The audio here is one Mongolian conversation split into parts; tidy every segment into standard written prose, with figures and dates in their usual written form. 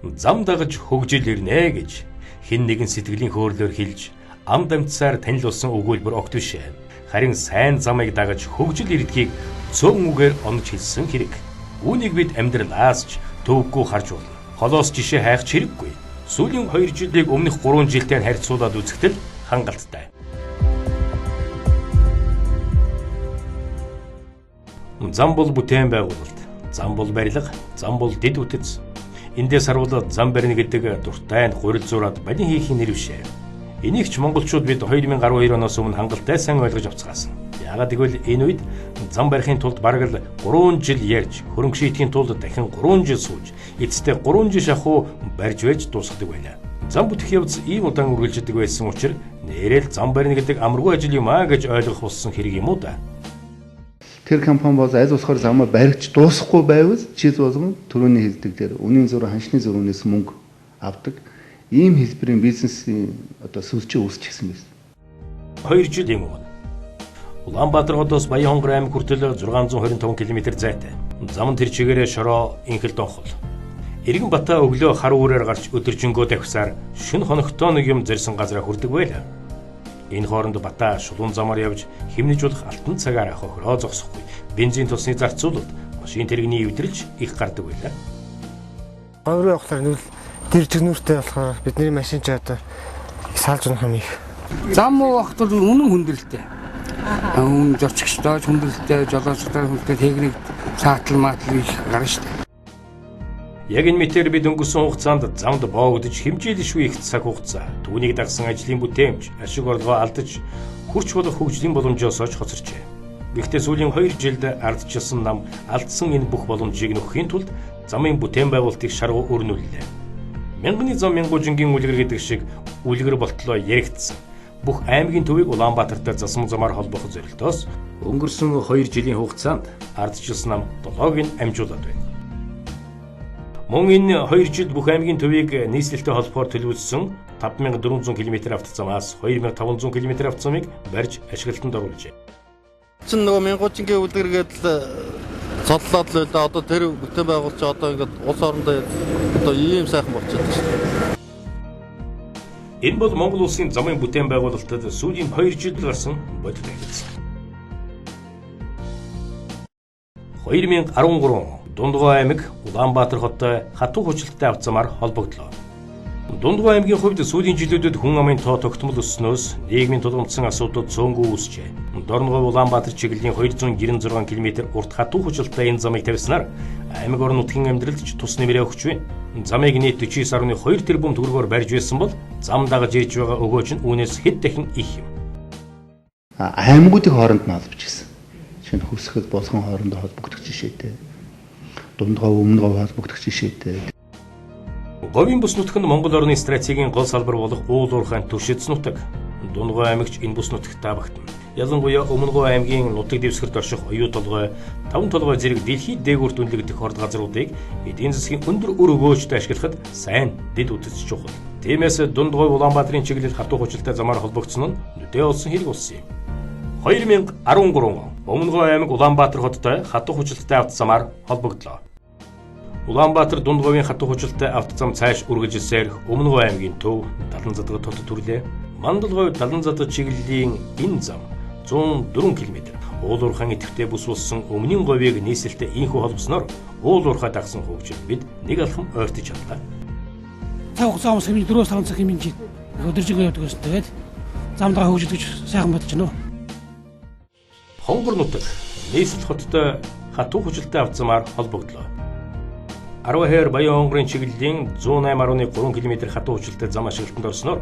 Зам дагаж хөгжил ирнэ гэж хэн нэгэн сэтгэлийн хөөрлөөр хэлж ам дамтсаар танилулсан өгүүлбэр огт биш. Харин сайн замыг дагаж хөгжил ирдгийг цөөн үгээр онож хэлсэн хэрэг. Үүнийг бид амьдралаас ч төвөггүй харж болно. Холоос жишээ хайх ч хэрэггүй. Сүүлийн 2 жилийг өмнөх 3 жилтэй харьцуулаад үзэхдээ хангалттай. Зам бол бүтээн байгуулалт, зам бол барилга, зам бол дэд бүтэц. Эндээс харуулаад зам барина гэдэг дуртай нь гурил зураад балин хийх нэр биш. Энийг ч монголчууд бид 2012 оноос өмнө хангалттай сайн ойлгож авцгаасан. Яагаад гэвэл энэ үед зам барихын тулд бараг л 3 жил ярьж, хөрөнгө шийдэхин тулд дахин 3 жил сууж, эцэстээ 3 жил шахуу барьж байж дуусгадаг байлаа. Зам бүтэх явц ийм удаан үргэлжлэдэг байсан учраас нээрээ л зам барина гэдэг амаргүй ажил юм аа гэж ойлгох болсон хэрэг юм уу да. Тэр компани бол аль болохоор замаа баригч дуусахгүй байвал жил болгон төрөний хэлдэг дээр үнийн зураг, ханшны зургнээс мөнгө авдаг. Ийм хэлбэрийн бизнесийн одоо сүлжээ үүсчихсэн байсан. 2 жилийн өмнө Улаанбаатар хотоос Баян-Хонгор аймаг хүртэл 625 км зайтай. Зам нь тэр чигээрээ шороо инхэл донхол. Иргэн Бата өглөө хар үүрээр гарч өдөржингөө давхисаар шөнө хоногтоо нэг юм зорьсон газараа хүрдэг байлаа. Энэ хооронд Бата шулуун замаар явж хэмнэж болох алтан цагаар хохироо зогсохгүй. Бензин тусны зарцуулалт, машин тэрэгний эвдрэлж их гардаг байлаа. Говь руу явахлаар нүл тэр чигнүүртэй болохоор бидний машин ч одоо салж унах юм их. Зам муу багт бол үнэн хүндрэлтэй. Үнэн зорчигчтой хүндрэлтэй, жолоочтой хүндрэлтэй, техник саатал маатал их гарна шүү дээ. Яг энэ мэтээр бид өнгөрсөн хугацаанд замд боогдож хэмжээлшгүй их цаг хугацаа, түүнийг дагсан ажлын бүтээмж, ашиг орлогоо алдаж, хурц болох хөгжлийн боломжоос ч хоцорчээ. Гэхдээ сүүлийн 2 жилд ардчилсан нам алдсан энэ бүх боломжийг нөхөхийн тулд замын бүтээн байгуулалтыг шаргуу өрнүүллээ. Мянганы зам мянгуужингийн үлгэр гэдэг шиг үлгэр болтлоо яригдсан. Бүх аймгийн төвийг Улаанбаатартай засам замаар холбох зорилтоос өнгөрсөн 2 жилийн хугацаанд ардчилсан нам 7-ыг нь амжуулаад байна. Мөн энэ 2 жилд бүх аймгийн төвийг нийслэлтэй холбохоор төлөвлөсөн 5400 км автозамаас 2500 км автозамыг барьж ашиглалтанд оруулжээ. Чин нөгөө мянгуужингийн үлгэр гэдэл цодлоод л байлаа. Одоо тэр бүтээн байгуулалт одоо ингээд улс орондоо одоо ийм сайхан болчиход шүү дээ. Энэ бол Монгол улсын замын бүтээн байгуулалтад сүүлийн 2 жилд гарсан бодит ажил. 2013 он Дундгой аймаг Улаанбаатар хоттой хатуу хүчлэлтэй автозамаар холбогдлоо. Дундгой аймгийн хувьд сүүлийн жилүүдэд хүн амын тоо тогтмол өсснөөс нийгмийн тулгамдсан асуудлууд цөөнгүй үүсжээ. Дорногов Улаанбаатар чиглэлийн 296 км урт хатуу хүчлэлтэй энэ замыг тавьснаар аймаг орон нутгийн амьдралд ч тус нэмрээ өгч байна. Замыг нийт 49.2 тэрбум төгрөгөөр барьж байсан бол зам дагаж ирж байгаа өгөөж нь үүнээс хэд дахин их юм. Аймагуудыг хооронд нь холбож гисэн. Шинэ Хөсгөл болгон хоорондоо холбогдох жишээтэй. Дундгов, Өмнөгов холбогдох жишээтэй. Говийн бүс нутг нь Монгол орны стратегийн гол салбар болох уул уурхайн түвшиц нутаг. Дундгой аймагч энэ бүс нутагтаа багтана. Ялангуяа Өмнөгов аймгийн нутаг дэвсгэрт орших Оюу толгой, Таван толгой зэрэг дэлхийд дээгүүрт үнэлэгдэх орд газруудыг эдийн засгийн өндөр үр өгөөжтэй ашиглахад сайн дэд үтэц чухал. Тиймээс Дундгой Улаанбаатарын чиглэл хатуу хүчлэлтэй замаар холбогдсон нь нүдээ олсон хэрэг болсон юм. 2013 он Өмнөгов аймаг Улаанбаатар хоттой хатуу хүчлэлтэй автозамаар холбогдлоо. Улаанбаатар Дундговын хатуу хүчлэлтэй автозам цааш үргэлжилсээр Өмнөгов аймгийн төв Далан задгад хотод төрлөө. Мандалговь Далан задгад чиглэлийн энэ зам 104 км. Уул уурхайн идэвхтэй бүс болсон Өмнөний говийг нийслэлтэй ийнхүү холбосноор уул уурхай дагсан хөгжил бид нэг алхам ойртож чадлаа. Цаг хугацаа хүмүүс хэмжээ 4-5 цаг хэмжээ өдөржингөө явдаг гэсэн. Тэгээд зам дагаа хөгжил гэж сайхан бодож байна. Хонгор нутаг нийслэл хоттой хатуу хүчлэлтэй автозамаар холбогдлоо. 10 Баян-Хонгорын чиглэлийн 108.3 км хатуу хүчлэлтэй зам ашиглалтанд орсноор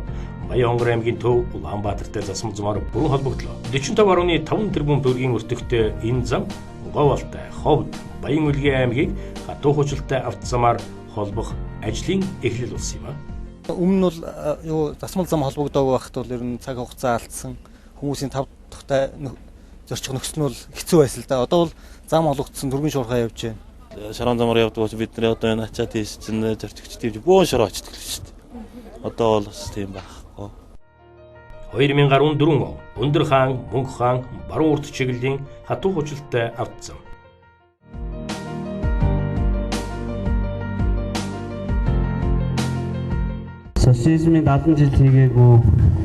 Баян-Хонгор аймгийн төв Улаанбаатартай засам замаар бүрэн холбогдлоо. 45.5 тэрбум төгрөгийн өртөгтэй энэ зам Говьалтай, Ховд, Баян-Үлгийн аймгийг хатуу хүчлэлтэй автозамаар холбох ажлын эхлэл болсон юм а. Өмнө нь бол юу засмал зам холбогдоогүй байхад бол ер нь цаг хугацаа алдсан хүмүүсийн тав тухтай зорчих нөхцөл нь бол хэцүү байсан л да. Одоо бол зам холбогдсон түргэн шуурхай явж байна. Шаран замаар явдаг учраас бид нар одоо энэ ачаа тийш чинь зорчигч тийм бөөн шороо очдөг л шүү дээ. Одоо бол бас тийм байхгүй. 2014 он Өндөр хаан, Мөнх хаан, Баруун урд чиглэлийн хатуу хүчлэлтэй автозам. Социализмын 70 жил хийгээгүй,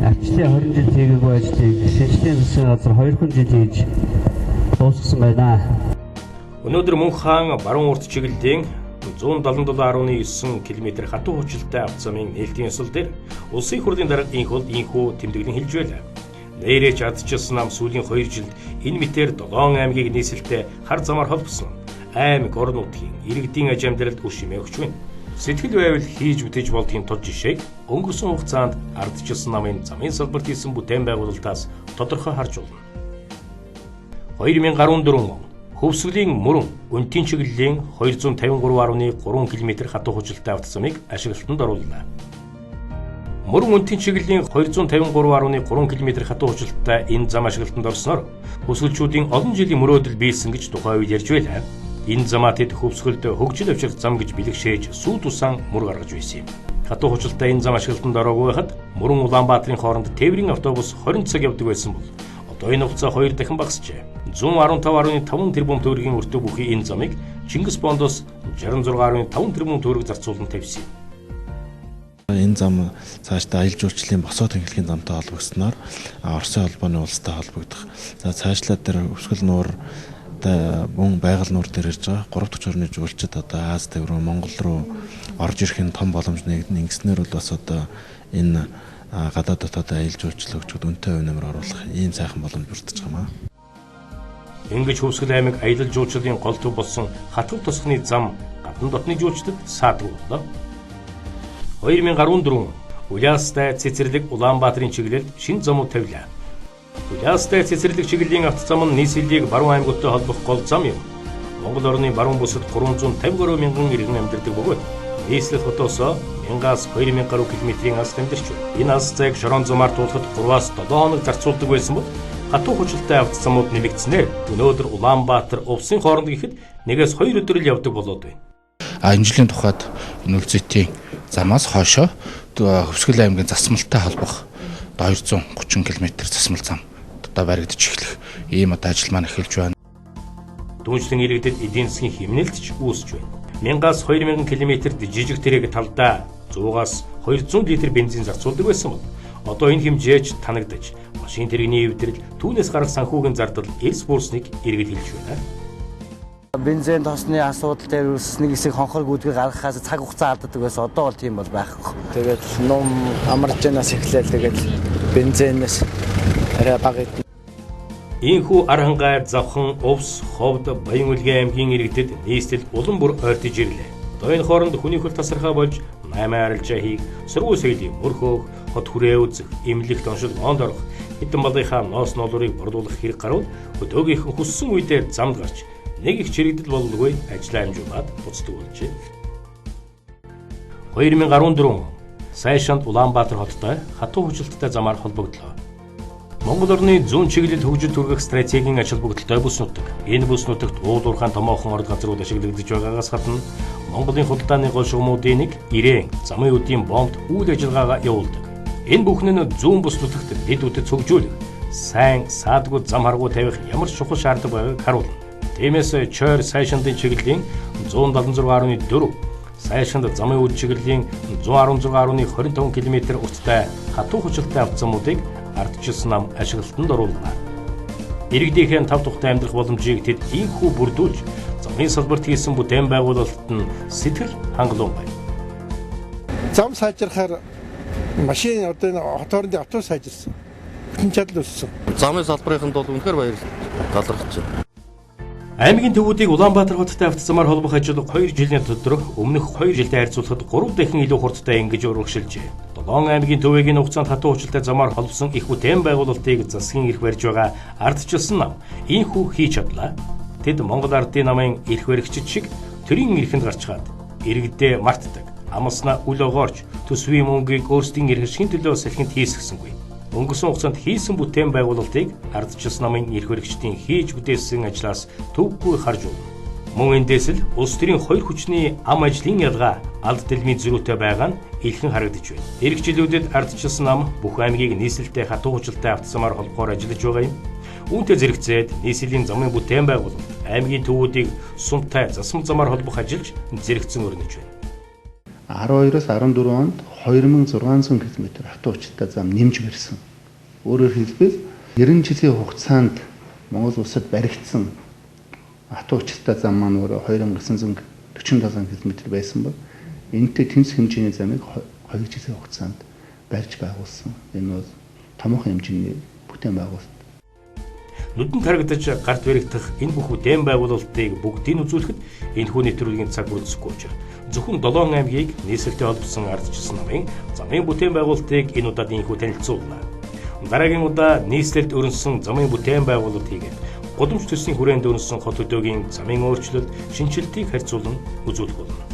арчлын 20 жил хийгээгүй ажлыг шинжлэлийн засгийн газар 2 жил хийж дуусгасан байна. Өнөөдөр Мөнх хаан баруун урт чиглэлийн 177.9 км хатуу хүчлэлтэй автозамын нээлтийн ёслол дээр Улсын хурлын дарга инхүү тэмдэглэн хэлж байлаа. Нээрээ ч ардчилсан нам сүүлийн 2 жилд энэ мэтээр 7 аймгийг нийслэлтэй хар замаар холбосон. Аймаг, орон нутгийн иргэдийн аж амьдралд үр шимээ өгч байна. Сэтгэл байвал хийж бүтээж болдгийн тод жишээг өнгөрсөн хугацаанд ардчилсан намын замын салбарт хийсэн бүтээн байгуулалтаас тодорхой харж болно. 2014 он Хөвсгөлийн мөрөн Өнтийн чиглэлийн 253.3 км хатуу хужалтай автозамыг ашиглалтанд орууллаа. Мөрөн Өнтийн чиглэлийн 253.3 км хатуу хужалтай энэ зам ашиглалтанд орсноор хөвсгөлчүүдийн олон жилийн мөрөөдөл биелсэн гэж тухайн үед ярьж байлаа. Энэ замаа тэд хөвсгөлд хөгжил авчрах зам гэж бэлэгшээж сүү тусаан мөр гаргаж байсан юм. Хатуу хужалтай энэ зам ашиглалтанд ороогүй байхад Мөрөн Улаанбаатарын хооронд тээврийн автобус 20 цаг явдаг байсан бол одоо энэ хугацаа 2 дахин багасжээ. 115.5 тэрбум төгрөгийн өртөг бүхий энэ замыг Чингис Бондоос 66.5 тэрбум төгрөг зарцуулан тавьсан юм. Энэ зам цаашдаа аялал жуулчлалын босоо тэнхлэгийн замтай холбогдсноор Оросын холбооны улстай холбогдох. За цаашлаад тэр Өвсгөл нуур мөн байгаль нуур дээр ирж байгаа 3 дахь орны жуулчид одоо Аз төв рүү Монгол руу орж ирэх нь том боломж нэгдэн. Ингэснээр бол бас одоо энэ гадаад дотоод аялал жуулчлал хөгжөхөд үнэтэй хувь нэмэр оруулах ийм сайхан боломж бүрдэж байгаа юм аа. Ингэж Хөвсгөл аймаг аялал жуулчлалын гол төв болсон хатуу тосгоны зам гадна дотны жуулчдад саадаг боллоо. 2014 Улаастай цэцэрлэг Улаанбаатарын чиглэлд шинэ замууд тавилаа. Улаастай цэцэрлэг чиглэлийн автозам нь нийслэлийг баруун аймагтай холбох гол зам юм. Монгол орны баруун бүсэд 353 мянган иргэн амьдардаг бөгөөд нийслэл хотоос 1000-аас 2000 гаруй километрийн ас амьдарч байна. Энэ ас зайг шорон замаар туулахад 3-аас 7 хоног зарцуулдаг байсан бол хатуу хужалтай автозамууд нэмэгдсэнээр өнөөдөр Улаанбаатар увсын хооронд гэхэд 1-2 өдөр л явдаг болоод байна. Энэ жилийн тухайд энэ үлзэтийн замаас хойшоо Хөвсгөл аймгийн засмалтай холбох 230 км засмал зам одоо баригдаж эхлэх ийм одоо ажил маань эхэлж байна. Дүүнчлэн иргэдэд эдийн засгийн хэмнэлт ч үүсэж байна. 1000-аас 2000 км-д жижиг тэрэг талдаа 100-аас 200 литр бензин зарцуулдаг байсан бол одоо энэ хэмжээч танагдаж машин тэрэгний эвдрэл түүнээс гарах санхүүгийн зардал эрс буурсныг иргэд хэлж байна. Бензин тосны асуудал дээр нэг хэсэг хонхор гүдгийг гаргахаас цаг хугацаа алддаг байсан. Одоо бол тийм бол байхгүй. Тэгээд ном амарч янаас эхлээл тэгээд бензинээс арай бага идэх. Ийхүү Архангай, Завхан, Увс, Ховд, Баян-Үлгэн аймгийн иргэдэд нийслэл улам бүр ойртож ирлээ. Одоо энэ хооронд хүний хөл тасархаа болж 8 арилжаа хийх, сургууль соёлын мөр хөөх, хот хүрээ үзэх, эмнэлэгт оншил онд орох, хэдэн балынхаа ноос ноолуурыг борлуулах хэрэг гарвал өдөөгийнхэн хүссэн үедээ замд гарч нэг их чирэгдэл бололгүй ажлаа амжуулаад буцдаг болжээ. 2014 он Сайшанд Улаанбаатар хоттой хатуу хужаалттай замаар холбогдлоо. Монгол орны зүүн чиглэл хөгжил түргэх стратегийн ач холбогдолтой бүс нутаг. Энэ бүс нутагт уул уурхайн томоохон орд газрууд ашиглагдаж байгаагаас гадна Монголын худалдааны гол шугамуудын нэг Ирээн замын үдийн бомбд үйл ажиллагаагаа явуулдаг. Энэ бүхэн нь зүүн бүс нутагт дэд үдэц хөгжүүлэх, сайн саадгүй зам харгуй тавих ямар чухал шаардлага байгааг харуулна. Тиймээс Чойр Сайшандын чиглэлийн 176.4, Сайшанд замын үд чиглэлийн 116.25 км урттай хатуу хужалтай автозамуудыг ардчилсан нам ашиглалтанд оруулна. Иргэдийнхээ тав тухтай амьдрах боломжийг тэд ийхүү бүрдүүлж замын салбарт хийсэн бүтээн байгуулалтад нь сэтгэл хангалуун байна. Зам сайжрахаар машин одоо энэ хот хоорондын автобус сайжирсан. Бүтэн чадал өссөн. Замын салбарынханд бол үнэхээр баярлалаа. Талархаж байна. Аймгийн төвүүдийг Улаанбаатар хоттой автозамаар холбох ажил 2 жилийн дотор өмнөх 2 жилтэй харьцуулахад 3 дахин илүү хурдтай ингэж урагшилжээ. 7 аймгийн төвийн хугацаанд хатуу хурцтай замаар холбосон их бүтээн байгуулалтыг засгийн эрх барьж байгаа ардчилсан нам ийхүү хийж чадлаа. Тэд Монгол ардын намын эрх баригчид шиг төрийн эрхэнд гарчгаад иргэдээ мартдаг, амласнаа үл огоорч төсвийн мөнгийг өөрсдийн эрх ашигын төлөө салхинд хийсгэсэнгүй. Өнгөрсөн хугацаанд хийсэн бүтээн байгуулалтыг ардчилсан намын эрх баригчдын хийж бүтээсэн ажлаас төвгүй харж байна. Мөн эндээс л улс төрийн хоёр хүчний ам ажлын ялгаа алд дэлмийн зөрүүтэй байгаа нь илхэн харагдаж байна. Ирэх жилүүдэд ардчилсан нам бүх аймгийг нийслэлтэй хатуу хурцтай автозамаар холбохоор ажиллаж байгаа юм. Үүнтэй зэрэгцээд нийслэлийн замын бүтээн байгуулалт аймгийн төвүүдийг сумтай засам замаар холбох ажилж зэрэгцэн өрнөж байна. 12-оос 14 онд 2600 км хатуу учиртай зам нэмж барьсан. Өөрөөр хэлбэл 90 жилийн хугацаанд Монгол улсад баригдсан хатуу учиртай зам маань өөрөө 2947 км байсан бол энэтэй тэнцэх хэмжээний замыг 2 жилийн хугацаанд барьж байгуулсан. Энэ бол томоохон хэмжээний бүтээн байгуулалт. Нүдэнд харагдаж гарт баригдах энэ бүх бүтээн байгуулалтыг бүгдийг үзүүлэхэд энэхүү нэвтрүүлгийн цаг бүрэлдэхгүй учраас зөвхөн 7 аймгийг нийслэлтэй холбосон ардчилсан намын замын бүтээн байгуулалтыг энэ удаад энэхүү танилцуулна. Дараагийн удаа нийслэлд өрнөсөн замын бүтээн байгуулалт хийгээд гудамж төслийн хүрээнд өрнөсөн хот хөдөөгийн замын өөрчлөлт, шинэчлэлтийг харьцуулан үзүүлэх болно.